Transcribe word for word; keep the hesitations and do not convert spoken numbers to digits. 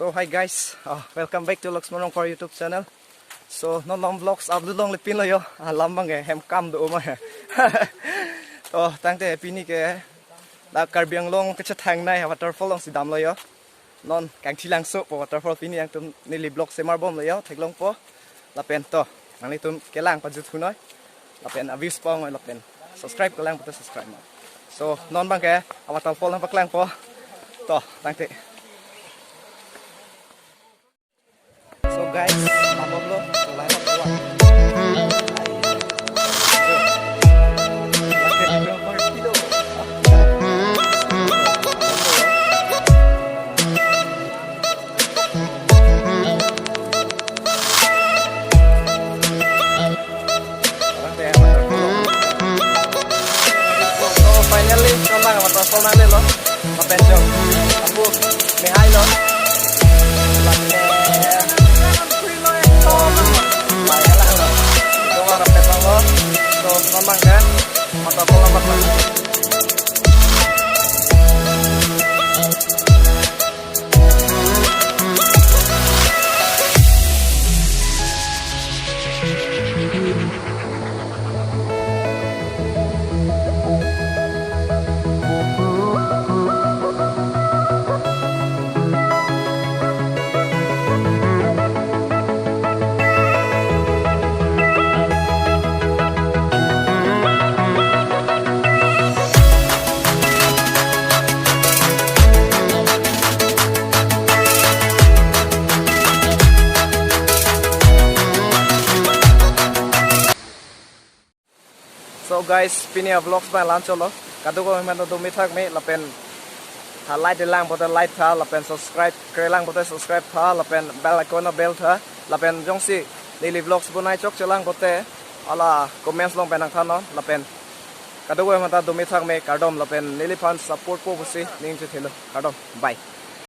So hi guys, uh, welcome back to Laxman Rongphar YouTube channel. So non non vlogs upload longle pinlo yo, alam abang ke hem kam do ma. To tangte pini ke dak Karbi Anglong kachethangnei waterfall alongsi damlo yo. Non Kangthilangso pu waterfall pini nangtum neli vlog semar bomlo yo, theklongpo. Lapen to nanglitum kelang pajut hunoi. Lapen a views pong lapen subscribe kelang pute subscribe ma. So non abang ke a waterfall nangpaklangpo. To tangte. So guys, abang lo, so lain lo. So finally, non abang waterfall nanglelo. Lapen jo, apu mehai lo. Lapen, eh, oh, mehai lo. Ito wa rapet lo. So non abang ke waterfall nangpaklanglo. So guys, pini a vlogs abang la-anchot lo. Kadokave aphanta dome thakme lapen ha like lang pute like tha, lapen subscribe kre lang pute subscribe tha, lapen bell icon bell tha, lapen jongsi neli vlogs bonai chokche lang pute hala comments along pen nangthannon, lapen kadokave aphanta dome thakme, kardom, lapen neliphan support po pusi ning chethelo, kardom, bye.